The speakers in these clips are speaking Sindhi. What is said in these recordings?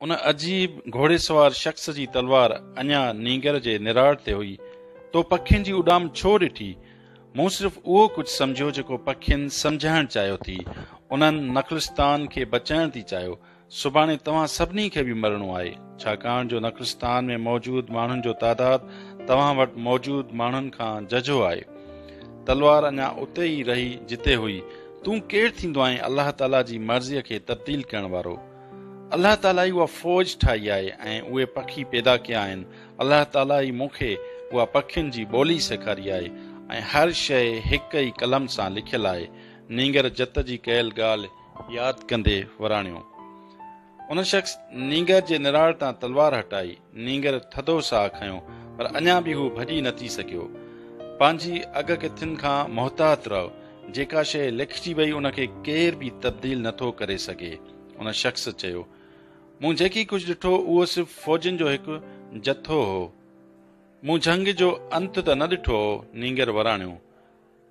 ان عجيب گهوڙي سوار شخص جي تلوار اڃا نينگر جي نراڙ تي هئي. تو پکين جي اڏام ڇو ڏٺي؟ مون صرف اهو ڪجهه سمجهيو جيڪو پکين سمجهائڻ چاهيو ٿي. انهن نخلستان کي بچائڻ ٿي چاهيو. سڀاڻي توهان سڀني کي به مرڻو آهي، ڇاڪاڻ جو نخلستان ۾ موجود ماڻهن جو تعداد توهان وٽ موجود ماڻهن کان ججهو آهي. تلوار اڃا اتي ئي رهي جتي هئي. تون ڪير ٿيندو آهين الله تعاليٰ جي مرضيء کي تبديل ڪرڻ وارو؟ الله تعاليٰ ئي اها فوج ٺاهي آهي ۽ اهي پکي پيدا ڪيا آهن. الله تعاليٰ ئي مون کي اها پکين جي ٻولي سيکاري آهي ۽ هر شيء هڪ ئي قلم سان لکيل آهي. نينگر جت جي ڪيل ڳالهه ياد ڪندي وراڻيو. ان شخص نينگر جي نراڙ تان تلوار هٽائي. نينگر ٿڌو ساهه کنيو، پر اڃا به هو ڀڄي نه ٿي سگهيو. پنهنجي اڳڪٿين کان محتاط رهه. جيڪا شيء لکجي وئي ان کي ڪير به تبديل نه ٿو ڪري سگهي. ان شخص چيو. مون جيڪي ڪجهه ڏٺو اهو صرف فوجين جو هڪ جٿو هو. مون جهنگ جو انت ته نه ڏٺو هو. نينگر وراڻيو.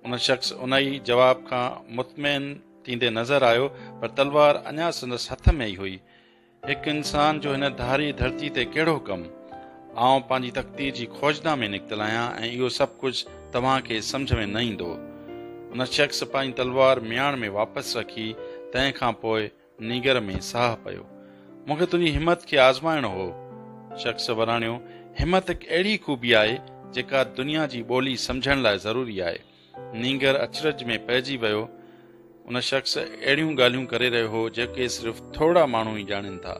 ان شخص انهيء جواب کان مطمئن ٿيندي نظر آيو، پر تلوار اڃا سندس هٿ ۾ ئي هئي. هڪ انسان جو هن ڌاري ڌرتي تي ڪهڙو ڪم؟ آئون پنهنجي تقدير جي کوجنا ۾ نڪتل آهيان ۽ اهو سڀ ڪجهه توهان کي سمجهه ۾ نه ايندو. ان شخص پنهنجي تلوار مياڻ ۾ واپس رکي، تنهن کان پوء نينگر ۾ ساهه پيو. مون کي تنهنجي همت کي آزمائڻو هو. شخص وراڻيو، همت هڪ اهڙي خوبي آهي، جيڪا دنيا جي ٻولي سمجهڻ لاء ضروري آهي. نينگر اچرج ۾ پئجي ويو. ان شخص اهڙيون ڳالهيون ڪري رهيو هو، جيڪي صرف ٿورڙا ماڻهو ئي ڄاڻين ٿا.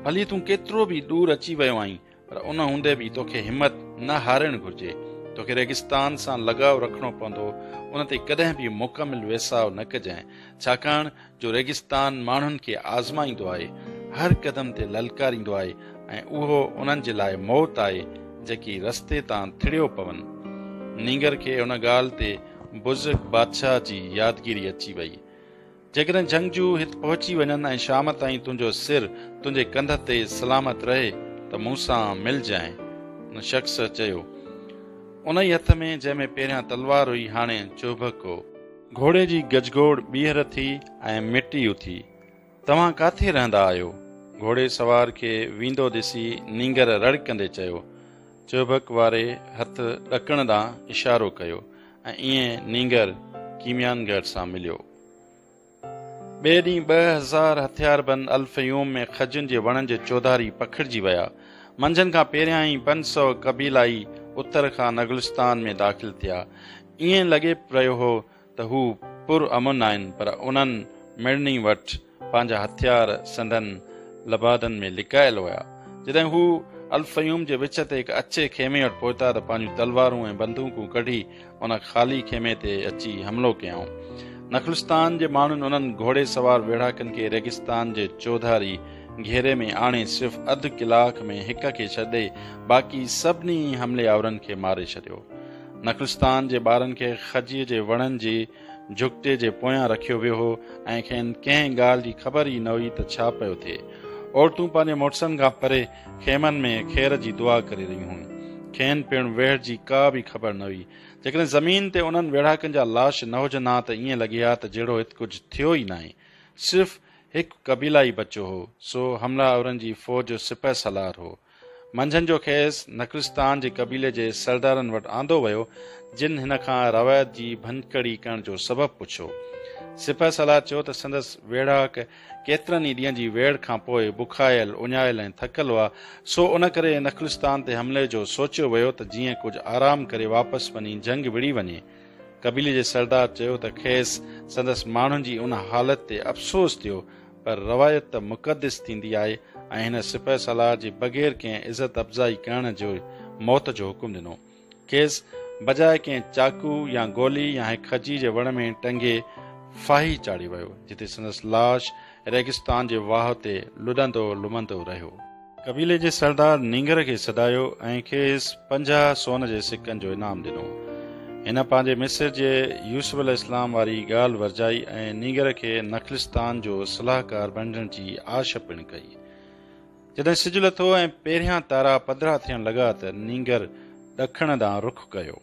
ڀلي تون ڪيترو به ڏور اچي ويو آهين، پر ان هوندي به توکي همت نه هارڻ گهرجي. توکي ريگستان سان لڳاء رکڻو پوندو، ان تي ڪڏهن به مڪمل ويساهه نه ڪجانء، ڇاڪاڻ جو ريگستان ماڻهن کي آزمائيندو آهي، هر قدم تي للڪاريندو آهي ۽ اهو انهن جي لاء موت آهي، جيڪي رستي تان ٿڙيو پون. نينگر کي ان ڳالهه تي بزرگ بادشاهه جي يادگيري اچي وئي. جيڪڏهن جنگجو هت پهچي وڃن ۽ شام تائين تنهنجو سر تنهنجي ڪنڌ تي سلامت رهي ته مون سان ملجانء. ان شخص چيو. ان ئي هٿ ۾ جنهن ۾ پهريان تلوار هئي هاڻي چهبڪ هو. گهوڙي جي گجگوڙ ٻيهر ٿي ۽ مٽي اٿي. توهان ڪاٿي رهندا آهيو؟ گهوڙي سوار کي ويندو ڏسي نينگر رڙ ڪندي چيو. چهبڪ واري هٿ ڏڪڻ ڏانهن اشارو ڪيو ۽ ائين نينگر ڪيميانگر سان مليو. ٻئي ڏينهن 2000 هٿياربند الفيوم ۾ کجين جي وڻن جي چوڌاري پکڙجي ويا. منجهن کان پهريان ئي 500 قبيلائي اتر کان نگلستان ۾ داخل ٿيا. ائين لڳي رهيو هو ته هو پر امن آهن پر انهن مڙني وٽ پنهنجا هٿيار سندن لبادن ۾ لڪايل هيا. جڏهن هو الفيوم جي وچ تي هڪ اڇي خيمي وٽ پهتا ته پنهنجون تلوارون ۽ بندوقون ڪڍي ان خالي خيمي تي اچي حملو ڪيائون. نخلستان جي ماڻهن انهن گهوڙي سوار ويڙهاڪن کي ريگستان جي چوڌاري گهيري ۾ آڻي صرف اڌ ڪلاڪ ۾ هڪ کي ڇڏي باقي سڀني حملي آورن کي ماري ڇڏيو. نخلستان جي ٻارن کي کجيء جي وڻن جي جهڳٽي جي پويان رکيو ويو هو ۽ کين ڪنهن ڳالهه جي خبر ئي نه هئي ته ڇا پيو ٿئي. عورتون پنهنجي مڙسن کان پري خيمن ۾ خير جي دعا ڪري رهيون هيون. کين پڻ ويڙهه جي ڪا به خبر نه هئي. جيڪڏهن زمين تي انهن ويڙهاڪن جا لاش نه هجن ها ته ائين لڳي ها ته جهڙو هت ڪجهه ٿيو ئي ناهي. صرف هڪ قبيلائي بچيو هو، سو حمله آورن جي فوج جو سپهه سالار هو. منجهند جو کيس نخلستان جي قبيلي جي سردارن وٽ آندو ويو، جن هن کان روايت جي ڀڃڪڙي ڪرڻ جو سبب پڇيو. سپهه سالار چيو ته سندس ويڙهاڪ ڪيترن ئي ڏينهن جي ويڙهه کان پوء بکايل، اڃايل ۽ ٿڪل هئا، سو ان ڪري نخلستان تي حملي جو سوچيو ويو ته جيئن ڪجهه آرام ڪري واپس وڃي جنگ وڙهي وڃي. قبيلي جي سردار چيو ته کيس سندس ماڻهن جي ان حالت تي افسوس ٿيو، پر روايت ته مقدس ٿيندي آهي ۽ هن سپهه سالار جي بغير ڪنهن عزت افزائي ڪرڻ جي موت جو حڪم ڏنو. کيس بجاء ڪنهن چاقو يا گولي يا هڪ کجي جي وڻ ۾ ٽنگي ڦاهي چاڙهيو ويو، جتي سندس لاش ريگستان جي واهه تي لڏندو لمندو رهيو. قبيلي جي سردار نينگر کي سڏايو ۽ کيس 50 سون جي سڪن جو انعام ڏنو. هن پنهنجي مصر جي يوسف عليه السلام واري ڳالهه ورجائي ۽ نينگر کي نخلستان جو صلاحڪار بڻجڻ جي آش پڻ ڪئي. جڏهن سج لٿو ۽ پهريان تارا پڌرا ٿيڻ لڳا ته نينگر ڏکڻ ڏانهن رخ ڪيو.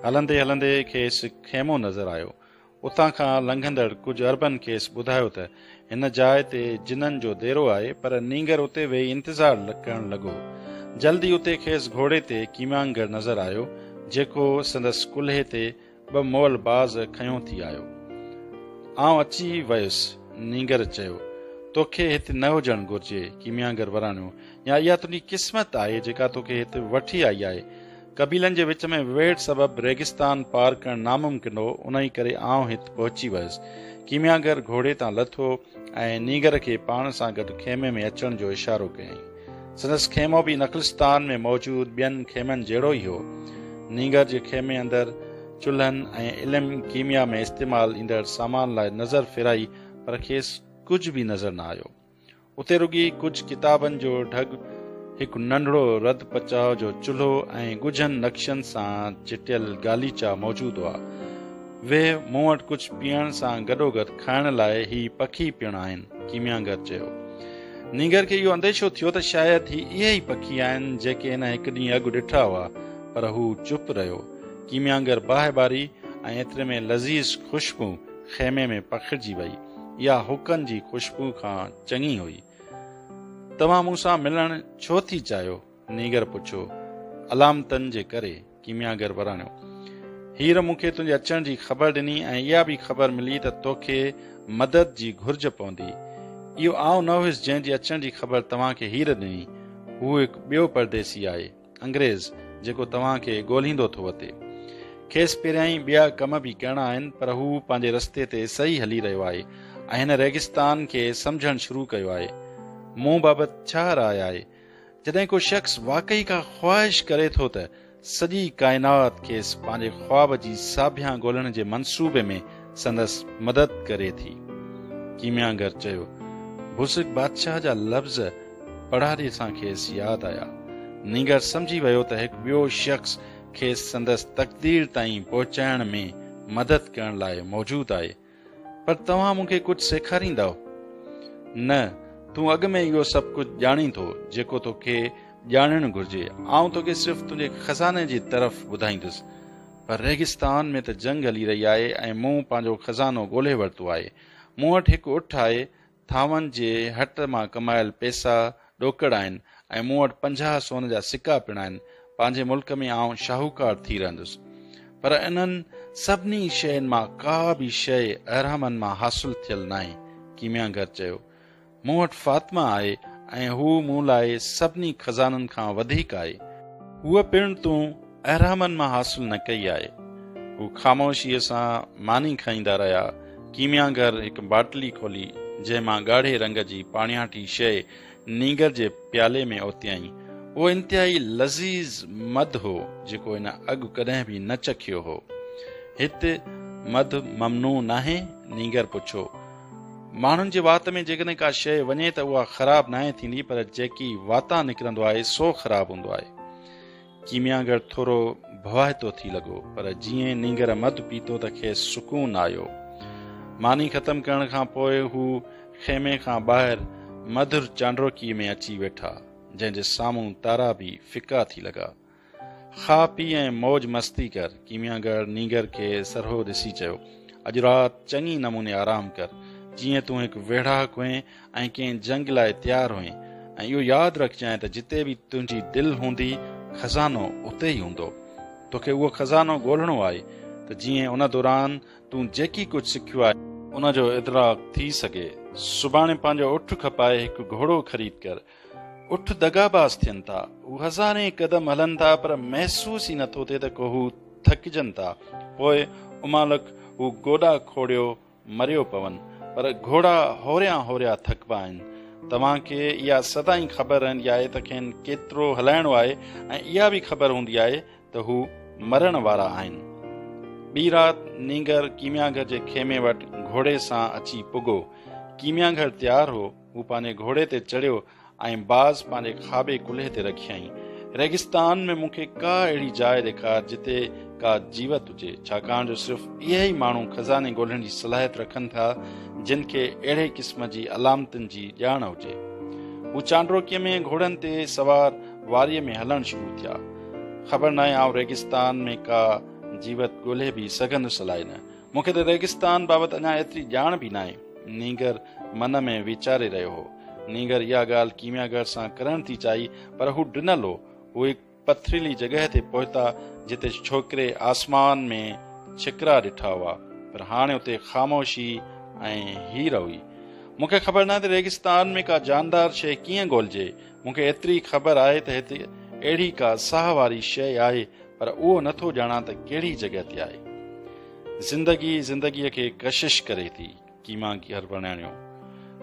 هلندي هلندي کيس خيمو نظر آيو. اتان کان لنگهندڙ ڪجهه عربن کيس ٻڌايو ته هن جاء تي جنن جو ديرو آهي، پر نينگر اتي ويهي انتظار ڪرڻ لڳو. جلد ئي اتي کيس گهوڙي تي ڪيميانگر نظر آيو، جيڪو سندس ڪلهي تي ٻه مئل باز کنيو ٿي آيو. آئون اچي ويس، نينگر چيو. توکي هت نه هجڻ گهرجي، ڪيميانگر وراڻيو، يا اها تنهنجي قسمت آهي جيڪا توکي هت وٺي آئي آهي. قبيلن جي وچ ۾ ويڙهه سبب ريگستان پار ڪرڻ ناممڪن هو، انهي ڪري آئون هت پهچي ويس. ڪيمياگر گهوڙي تان لٿو ۽ نينگر کي پاڻ سان گڏ خيمي ۾ اچڻ جو اشارو ڪيائين. سندس خيمو به نخلستان ۾ موجود ٻين خيمن جهڙو ئي هو. نينگر جي خيمي اندر چلهن ۽ علم ڪيميا ۾ استعمال ايندڙ سامان لاء نظر ڦيرائي پر کيس ڪجهه به نظر نه آيو. اتي رڳي ڪجهه ڪتابن جو ڍڳ، هڪ ننڍڙو رڌ پچاء جو چلهو ۽ ڳجهن نقشن سان چٽيل غاليچا موجود هئا. ويهه، مون وٽ ڪجهه پيئڻ سان گڏوگڏ کائڻ لاء هي پکي پڻ آهن، ڪيمياگر چيو. نينگر کي اهو انديشو ٿيو ته شايد هي اهي ئي پکي آهن جيڪي هن هڪ ڏينهن اڳ ڏٺا هئا، پر هو چپ رهيو. ڪيمياگر باهه ٻاري ۽ ايتري ۾ لذيذ خوشبو خيمي ۾ پکڙجي وئي. اها حقن جي خوشبو کان چڱي هئي. توهان مون سان ملڻ ڇو ٿي چاهيو؟ نينگر پڇيو. علامتن جي ڪري، ڪيمياگر وراڻيو. هير مون کي تنهنجي اچڻ جي خبر ڏني ۽ اها به خبر ملي ته توکي مدد جي گهرج پوندي. اهو آئون نه هيس جنهن جي اچڻ جي خبر توهان کي هير ڏني. هو هڪ ٻيو پرديسي آهي. انگريز، جيڪو توهان کي ڳولهيندو ٿو وتي. کيس پهريائين ٻيا ڪم به ڪرڻا آهن، پر هو پنهنجي رستي تي صحيح هلي رهيو آهي ۽ هن ريگستان کي سمجهڻ شروع ڪيو آهي. مون بابت ڇا راء آهي؟ جڏهن ڪو شخص واقعي ڪا خواهش ڪري ٿو ته سڄي ڪائنات کيس پنهنجي خواب جي ساڀيان ڳولڻ جي منصوبي ۾ سندس مدد ڪري ٿي. ڪيمياگر چيو. بزرگ بادشاهه جا لفظ پڙاڏي سان کيس ياد آيا. نينگر سمجهي ويو ته هڪ ٻيو شخص کيس سندس تقدير تائين پهچائڻ ۾ مدد ڪرڻ لاء موجود آهي. پر توهان مون کي ڪجهه سيکاريندؤ؟ نه، تون اڳ ۾ اهو سڀ ڪجهه ڄاڻين ٿو، جيڪو توکي ڄاڻڻ گهرجي. آئون توکي صرف تنهنجي خزاني جي طرف ٻڌائيندس. پر ريگستان ۾ ته جنگ هلي رهي آهي ۽ مون پنهنجو خزانو ڳولهي ورتو آهي. مون وٽ هڪ اٺ آهي ٿانون جي هٽ مان ڪمايل پئسا ڏوڪڙ آهن ۽ مون وٽ 50 سون جا سڪا پڻ آهن. پنهنجي ملڪ ۾ آئون شاهوڪار ٿي رهندس. پر انهن سڀني شين مان ڪا به شيء اهرامن مان حاصل ٿيل ناهي. ڪيمياگر چيو. مون وٽ فاطمه آهي ۽ هوء مون لاء سڀني خزانن کان وڌيڪ آهي. هوء پڻ تون اهرامن مان حاصل نه ڪئي آهي. هو خاموشيء سان ماني کائيندا رهيا. ڪيمياگر هڪ باٽلي کولي، جنهن مان ڳاڙهي رنگ جي پاڻياٺي شيء نينگر جي پيالي ۾ اوتيائين. اهو انتهائي لذيذ مڌ هو، جيڪو هن اڳ ڪڏهن به نه چکيو هو. هت مڌ ممنوع ناهي؟ نينگر پڇيو. ماڻهن جي وات ۾ جيڪڏهن ڪا شيء وڃي ته اها خراب ناهي ٿيندي، پر جيڪي واتان نڪرندو آهي، سو خراب هوندو آهي. ڪيمياگر ٿورو ڀوائتو ٿي لڳو، پر جيئن نينگر مڌ پيتو ته کيس سڪون آيو. ماني ختم ڪرڻ کان پوء هو خيمي کان ٻاهر مڌر چانڊوڪيء ۾ اچي ويٺا، جنهن جي سامهون تارا به ڦڪا ٿي لڳا. کاء پي ۽ موج مستي ڪر، ڪيمياگر نينگر کي سرهو ڏسي چيو. اڄ رات چڱي نموني آرام ڪر، جيئن تون هڪ ويڙهاڪ هئين ۽ ڪنهن جنگ لاء تيار هئين ۽ اهو ياد رکجانء ته جتي به تنهنجي دل هوندي، خزانو اتي ئي هوندو. توکي اهو خزانو ڳولڻو آهي ته جيئن ان دوران تون جيڪي ڪجهه سکيو آهي، ان جو ادراڪ ٿي سگهي. سڀاڻي پنهنجو اٺ کپائي هڪ گهوڙو خريد ڪر. اٺ دغاباز ٿين ٿا. هو هزارين قدم هلن ٿا پر محسوس ئي نٿو ٿئي ته ڪو هو ٿڪجن ٿا. پوء امالڪ هو گوڏا کوڙيو مريو پون، پر گهوڙا هوريان هوريا ٿڪبا آهن. توهان کي اها سدائين خبر رهندي آهي ته کين ڪيترو هلائڻو آهي ۽ اها به خبر هوندي آهي ته هو مرڻ وارا آهن. ٻي رات نينگر ڪيمياگر جي خيمي وٽ گهوڙي سان اچي پڳو. ڪيمياگر تيار هو. هو پنهنجي گهوڙي تي چڙهيو ۽ باز پنهنجي کاٻي ڪلهي تي رکيائين. ريگستان ۾ مون کي ڪا اهڙي جاء ڏيکار جتي ڪا جيوت هجي، ڇاڪاڻ جو صرف اهي ئي ماڻهو خزاني ڳولڻ جي صلاحيت رکن ٿا جن کي اهڙي قسم جي علامتن جي ڄاڻ هجي. هو چانڊروڪيء ۾ گهوڙن تي سوار واريء ۾ هلڻ شروع ٿيا. خبر ناهي آئون ريگستان ۾ ڪا جيوت ڳولهي به سگهندس الائي نه. مون کي ته ريگستان بابت اڃا ايتري ڄاڻ به ناهي. نينگر من ۾ ويچاري رهيو هو. نينگر اها ڳالهه ڪيمياگر سان ڪرڻ ٿي چاهي، پر هو ڊنل هو. هو هڪ پٿريلي جڳهه تي پهتا، جتي ڇوڪري آسمان ۾ ڇڪرا ڏٺا هئا، پر هاڻي اتي خاموشي ۽ هير هئي. مون کي خبر ناهي ته ريگستان ۾ ڪا جاندار شيء ڪيئن ڳولجي. مون کي ايتري خبر آهي ته هتي اهڙي ڪا ساهه واري شيء آهي، پر اهو نٿو ڄاڻان ته ڪهڙي جڳهه تي آهي. زندگي زندگيء کي ڪشش ڪري ٿي، ڪيمياگر وراڻيو.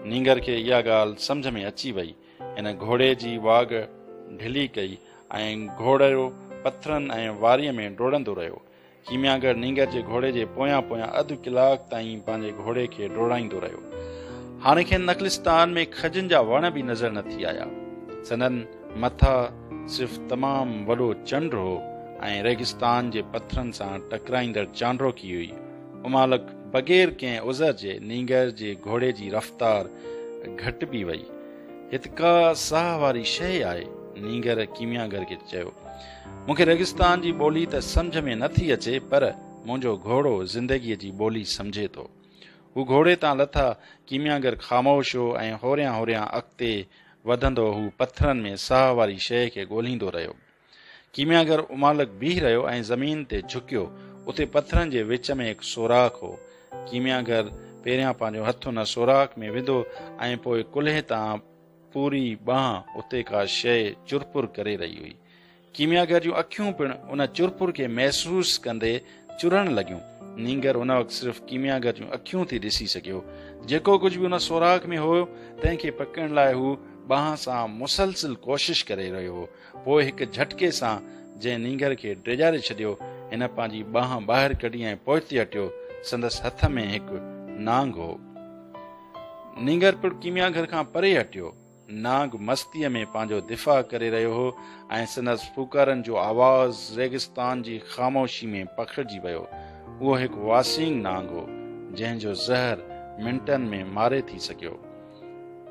نينگر کي اها ڳالهه سمجهه ۾ اچي وئي. هن گهوڙي جي واڳ ڍلي ڪئي ۽ گهوڙو پٿرن ۽ واريء ۾ ڊوڙندو رهيو. ڪيمياگر نينگر جي گهوڙي جي پويان پويان اڌ ڪلاڪ تائين پنهنجي گهوڙي کي ڊوڙائيندو رهيو. هاڻي کين نخلستان ۾ کجين جا وڻ به نظر نه ٿي آيا. سندن مٿان صرف تمام وڏو چنڊ هو ۽ ريگستان جي پٿرن سان ٽڪرائيندڙ چانڊوڪي هئي. امالڪ بغير ڪنهن عذر جي نينگر جي گهوڙي جي رفتار گهٽبي وئي. هت ڪا ساهه واري شيء آهي؟ نينگر ڪيمياگر کي چيو. مون کي ريگستان جي ٻولي ته سمجهه ۾ نه ٿي اچي پر منهنجو گهوڙو زندگيء جي ٻولي سمجهي ٿو. هو گهوڙي تان لٿا، ڪيمياگر خاموش هو ۽ هوريان هوريان اڳتي وڌندو هو پٿرن ۾ ساهه واري شيء کي ڳولهيندو رهيو. ڪيمياگر امالڪ بيهي رهيو ۽ زمين تي جهڪيو. اتي پٿرن جي وچ ۾ هڪ سوراخ هو. ڪيمياگر پهريان پنهنجو هٿ ان سوراخ ۾ وڌو ۽ پوء ڪلهي تان پوري ٻانهن اتي ڪا شيء چرپر ڪري رهي هئي. ڪيمياگر جون اکيون پڻ ان چرپر کي محسوس ڪندي چرڻ لڳيون. نينگر ان وقت صرف ڪيمياگر جون اکيون ٿي ڏسي سگهيو. جيڪو ڪجهه به ان سوراخ ۾ هيو، تنهن کي پڪڙڻ لاء هو ٻانهن سان مسلسل ڪوشش ڪري رهيو هو. پوء هڪ جهٽڪي سان جنهن نينگر کي ڊيڄاري ڇڏيو، هن پنهنجي ٻانهن ٻاهر ڪڍي ۽ پوئتي هٽيو. سندس هٿ ۾ هڪ نانگ هو. نينگر پڻ ڪيمياگر کان پري هٽيو. نانگ مستيء ۾ پنهنجو دفاع ڪري رهيو هو ۽ سندس ڦوڪارن جو آواز ريگستان جي خاموشي ۾ پکڙجي ويو. اهو هڪ واسينگ نانگ هو، جنهن جو زهر منٽن ۾ ماري ٿي سگهيو.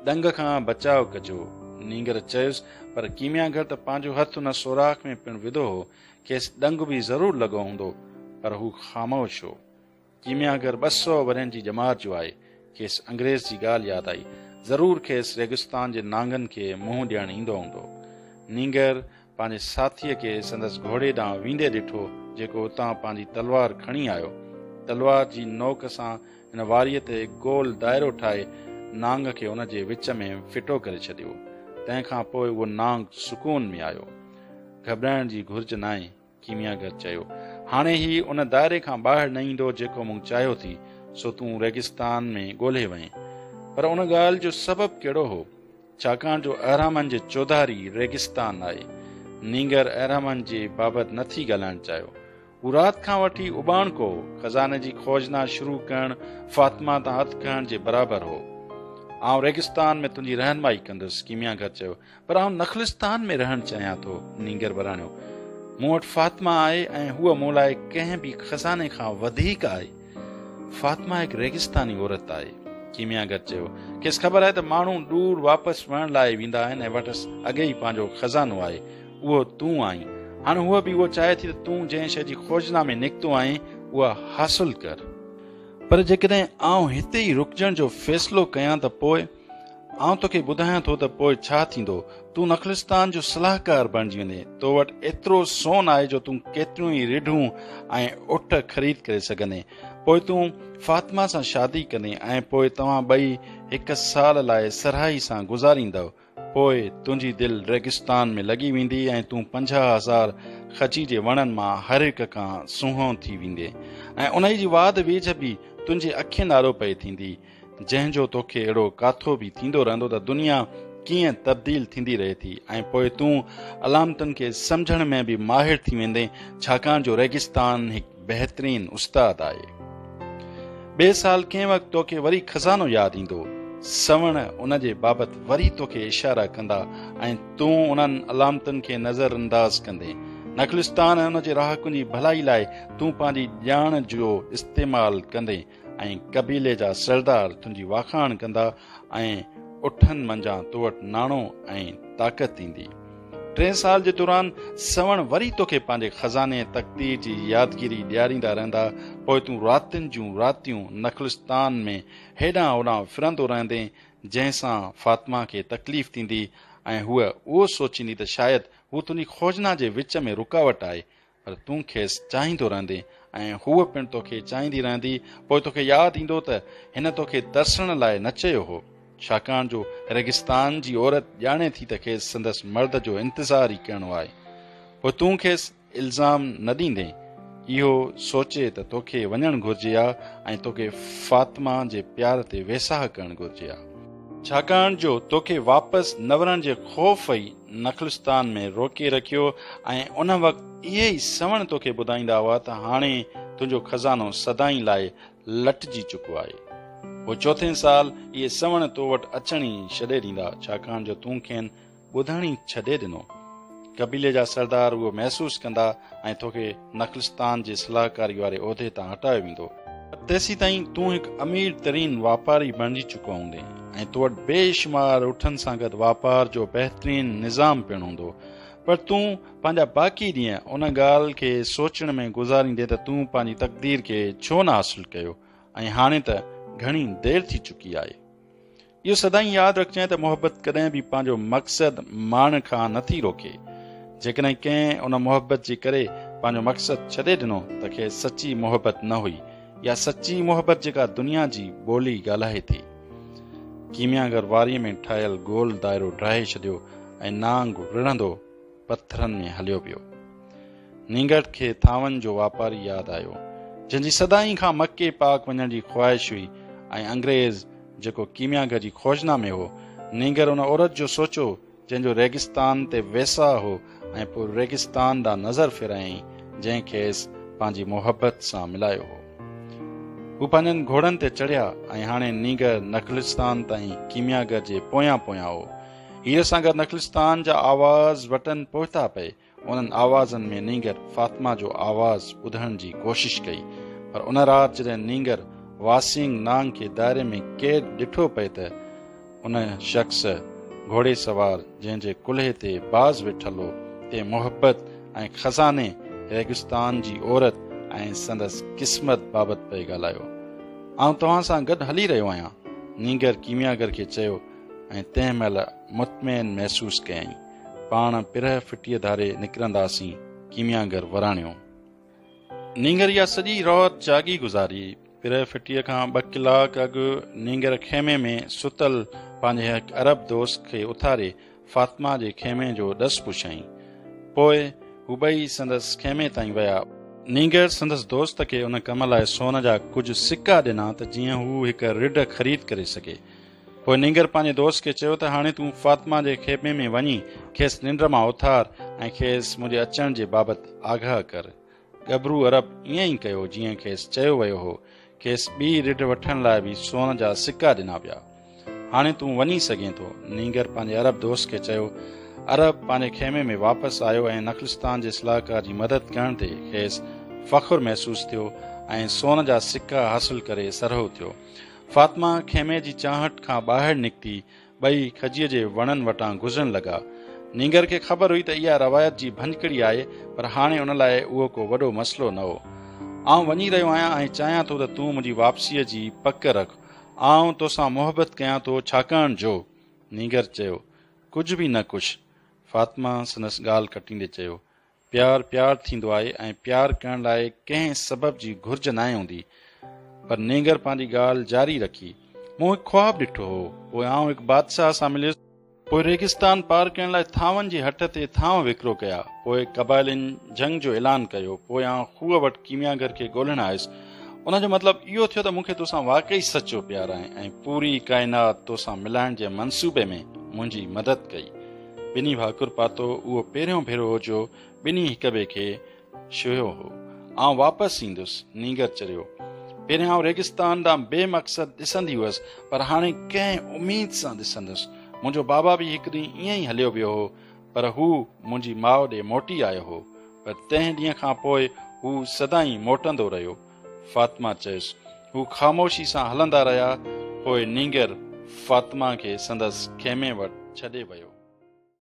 ڏنگ کان بچاء ڪجو، نينگر چيس، پر ڪيمياگر ته پنهنجو هٿ ان سوراخ ۾ پڻ وڌو هو، کيس ڏنگ به ضرور لڳو هوندو، پر هو خاموش هو. ڪيمياگر 200 ورهين جي ڄمار جو آهي. کيس انگريز جي ڳالهه ياد آئي. ضرور کيس ريگستان جي نانگن کي منهن ڏيڻ ايندو هوندو. نينگر پنهنجي ساٿيء کي سندس گهوڙي ڏانهن ويندي ڏٺو، جيڪو اتان پنهنجي تلوار کڻي آيو. تلوار جي نوڪ سان هن واريء تي هڪ گول دائرو ٺاهي نانگ کي ان جي وچ ۾ ڦٽو ڪري ڇڏيو. تنهن کان پوء اهو نانگ سڪون ۾ آيو. گهٻرائڻ جي گهرج ناهي. ڪيمياگر چيو، هاڻي هي ان دائري کان ٻاهر نه ايندو جيڪو مون چاهيو ٿي، سو تون ريگستان ۾ ڳولهي وئين. پر ان ڳالهه جو سبب ڪهڙو هو؟ ڇاڪاڻ جو اهرامن جي چوڌاري ريگستان آهي. نينگر اهرامن جي بابت نه ٿي ڳالهائڻ چاهيو. هو رات کان وٺي اٻاڻڪو هو. خزاني جي کوجنا شروع ڪرڻ فاطمه تان هٿ کڻڻ جي برابر هو. آئون ريگستان ۾ تنهنجي رهنمائي ڪندس، ڪيمياگر چيو. پر آئون نخلستان ۾ رهڻ چاهيان ٿو، نينگر وراڻيو. مون وٽ فاطمه آهي ۽ هوء مون لاء ڪنهن به خزاني کان وڌيڪ آهي. فاطمه هڪ ريگستاني عورت آهي، ڪيمياگر چيو. کيس خبر آهي ته ماڻهو ڏور واپس وڃڻ لاء ويندا آهن ۽ وٽس اڳي ئي پنهنجو خزانو آهي. اهو تون آهين. هاڻ هوء به اهو چاهي ٿي ته تون جنهن شيء جي کوجنا ۾ نڪتو آهين، اها حاصل ڪر. پر جيڪڏهن آئون هتي ئي رڪجڻ جو فيصلو ڪيان ته پوء؟ آئون توکي ٻڌايان ٿو ته پوء ڇا ٿيندو. تون نخلستان جو صلاحڪار بڻجي ويندين. تو وٽ ايترو سون آهي جو تون ڪيتريون ئي رڍون ۽ اٺ خريد ڪري سگهندين. پوء تون فاطمه سان شادي ڪندين ۽ پوء توهان ٻئي هڪ سال لاء سرهائي سان گذاريندؤ. پوء تنهنجي دل ريگستان ۾ لڳي ويندي ۽ تون 50,000 کجي جي وڻن مان هر هڪ کان سونهون ٿي ويندين ۽ انهي جي واڌ ويجهه به تنهنجي اکين آڏو پئي ٿيندي. جنهن جو توکي اهڙو ڪاٿو به ٿيندو رهندو ته دنيا ڪيئن تبديل ٿيندي رهي ٿي ۽ پوء تون علامتن کي سمجهڻ ۾ به ماهر ٿي ويندين ڇاڪاڻ جو ريگستان هڪ بهترين استاد آهي. ٻئي سال ڪنهن وقت توکي وري خزانو ياد ايندو. سوڻ ان جي بابت وري توکي اشارا ڪندا ۽ تون انهن علامتن کي نظر انداز ڪندين. نخلستان ۽ ان جي رهاڪن جي ڀلائي لاء تون پنهنجي ڄاڻ جو استعمال ڪندين. ۽ قبيلي جا سردار تنهنجي واکاڻ ڪندا ۽ اٺن منجهان تو وٽ ناڻو ۽ طاقت ايندي. ٽئين سال جي دوران سوڻ وري توکي پنهنجي خزاني تقدير جي يادگيري ڏياريندا رهندا. پوء تون راتين جون راتيون نخلستان ۾ هيڏانهن هوڏانهن ڦرندو رهندين، جنهن سان فاطمه کي تڪليف ٿيندي ۽ هوء اهو سوچيندي ته شايد هو تنهنجي کوجنا جي وچ ۾ رڪاوٽ آهي، پر تون کيس چاهيندو رهندين ۽ هوء پڻ توکي چاهيندي رهندي. پوء توکي ياد ايندو ته هن توکي ترسڻ لاء نه چيو هو، ڇاڪاڻ جو ريگستان جي عورت ڄاڻي ٿي ته کيس سندس مرد جو انتظار ئي ڪرڻو آهي. پوء تون کيس الزام نه ڏيندين، اهو سوچي ته توکي وڃڻ گهرجي ها ۽ توکي فاطمه جي پيار تي ويساهه ڪرڻ گهرجي ها. ڇاڪاڻ جو توکي واپس نه ورڻ جي خوف ئي نخلستان ۾ روڪي رکيو ۽ ان وقت اهي ئي سوڻ توکي ٻڌائيندا هئا ته هاڻي تنهنجو خزانو سدائين لاء لٽجي چڪو آهي. پوء چوٿين سال اهي سوڻ تو وٽ اچڻ ئي ڇڏي ڏيندا، ڇاڪاڻ جو تون کين ٻڌڻ ئي ڇڏي ڏنو. قبيلي جا سردار اهو محسوس ڪندا ۽ توکي نخلستان جي صلاحڪاري واري عهدي تان هٽايو ويندو. پر تيسيتائين تون هڪ امير ترين واپاري بڻجي چڪو هوندين ۽ تو وٽ بيشمار اٺن سان گڏ واپار جو بهترين نظام پڻ هوندو. پر تون پنهنجا باقي ڏينهن ان ڳالهه کي سوچڻ ۾ گذاريندين ته تون پنهنجي تقدير کي ڇو نه حاصل ڪيو ۽ هاڻي ته گهڻي دير ٿي چڪي آهي. اهو سدائين ياد رکجانء ته محبت ڪڏهن به پنهنجو مقصد ماڻڻ کان نه ٿي روڪي. جيڪڏهن ڪنهن ان محبت جي ڪري پنهنجو مقصد ڇڏي ڏنو ته کيس سچي محبت نه هئي يا سچي محبت جيڪا دنيا جي ٻولي ڳالهائي ٿي. ڪيمياگر واريء ۾ ٺاهيل گول دائرو ڊاهي ڇڏيو ۽ نانگ وڙهندو پٿرن ۾ هليو ويو. نينگر کي ٿانون جو واپاري ياد آيو، جنهن جي سدائين کان مڪي پاڪ وڃڻ جي خواهش هئي ۽ انگريز جيڪو ڪيمياگر جي کوجنا ۾ هو. نينگر ان عورت جو سوچيو، جنهن جو ريگستان تي ويساهه هو ۽ پوء ريگستان ڏانهن نظر ڦيرايائين، جنهن کيس پنهنجي محبت سان ملايو هو. هو پنهنجن گهوڙن تي چڙهيا ۽ هاڻي نينگر نخلستان تائين ڪيمياگر جي پويان پويان هو. هير سان گڏ نخلستان جا آواز وٽن پهتا پئي. انهن آوازن ۾ نينگر فاطمه جو آواز ٻڌڻ جي ڪوشش ڪئي، پر ان رات جڏهن نينگر واسينگ نانگ کي دائري ۾ قيد ڏٺو پئي ته ان شخص گهوڙي سوار جنهن جي ڪلهي تي باز ويٺل هو، تنهن محبت ۽ خزاني، ريگستان جي عورت ۽ سندس قسمت بابت پئي ڳالهايو. آئون توهان سان گڏ هلي رهيو آهيان. نينگر ڪيمياگر کي چيو ۽ تنهن مهل مطمئن محسوس ڪيائين. پاڻ پرهه ڦٽيء ڌاري نڪرنداسين، ڪيمياگر وراڻيو. نينگر اها سڄي رات جاڳي گذاري. پرهه ڦٽيء کان ٻه ڪلاڪ اڳ نينگر خيمي ۾ ستل پنهنجي هڪ عرب دوست کي اٿاري فاطمه جي خيمي جو ڏس پڇيائين. پوء هو ٻئي سندس خيمي تائين ويا. نينگر سندس دوست کي ان ڪم لاء سون جا ڪجهه سڪا ڏنا ته جيئن هو هڪ رڍ خريد ڪري سگهي. پوء نينگر پنهنجي دوست کي چيو ته هاڻي تون فاطمه جي خيمي ۾ وڃي کيس ننڊ مان اٿار ۽ کيس منهنجي اچڻ جي بابت آگاهه ڪر. ڳڀرو عرب ائين ئي ڪيو جيئن کيس چيو ويو هو. کيس ٻي رڍ وٺڻ لاء به سون جا سڪا ڏنا ويا. هاڻي تون وڃي سگهين ٿو. نينگر پنهنجي عرب دوست کي چيو. عرب پنهنجي خيمي ۾ واپس آيو ۽ نخلستان جي صلاحڪار جي مدد ڪرڻ تي کيس فخر محسوس ٿيو ۽ سون جا سڪا حاصل ڪري سرهو ٿيو. فاطمه خيمي جي چانهٽ کان ٻاهر نڪتي، ٻئي کجيء جي وڻن وٽان گذرڻ لڳا. نينگر کي خبر هئي ته اها روايت جي ڀڃڪڙي آهي، پر هاڻي ان لاء اهو ڪو وڏو مسئلو نه هو. آئون وڃي رهيو آهيان ۽ چاهيان ٿو ته تون منهنجي واپسيء جي پڪ رک. آئون توسان محبت ڪيان ٿو، ڇاڪاڻ جو. نينگر چيو. ڪجهه به نه ڪجهه. فاطمه سندس ڳالهه ڪٽيندي چيو. پيار پيار ٿيندو آهي ۽ پيار ڪرڻ لاء ڪنهن سبب جي گهرج ناهي هوندي. پر نينگر پنهنجي ڳالهه جاري رکي. مون هڪ خواب ڏٺو هو. پوء آئون هڪ بادشاهه سان مليس. پوء ريگستان پار ڪرڻ لاء ٿانون جي هٽ تي ٿانو وڪرو ڪيا. پوء قبائلين جنگ جو اعلان ڪيو. پوء آئون کوهه وٽ ڪيمياگر کي ڳولڻ آيس. ان جو مطلب اهو ٿيو ته مون کي توسان واقعي سچو پيار آهي ۽ پوري ڪائنات توسان ملائڻ جي منصوبي ۾ منهنجي مدد ڪئي. ٻنهي ڀاڪر پاتو. اهو پهريون ڀيرو هو جو ٻنهي هڪ ٻئي کي ڇهيو هو. آئون واپس ايندس، نينگر چريو. پهريان آئون ريگستان ڏانهن بي مقصد ڏسندي هئس، پر هاڻي ڪنهن اميد سان ڏسندس. منهنجو بابا به هڪ ڏينهن ائين ئي هليو ويو هو، پر هو منهنجي ماء ڏي موٽي آيو هو. پر تنهن ڏينهن کان پوء هو سدائين موٽندو رهيو. فاطمه چيس. هو خاموشي سان هلندا رهيا، پوء نينگر فاطمه کي سندس خيمي وٽ ڇڏي ويو.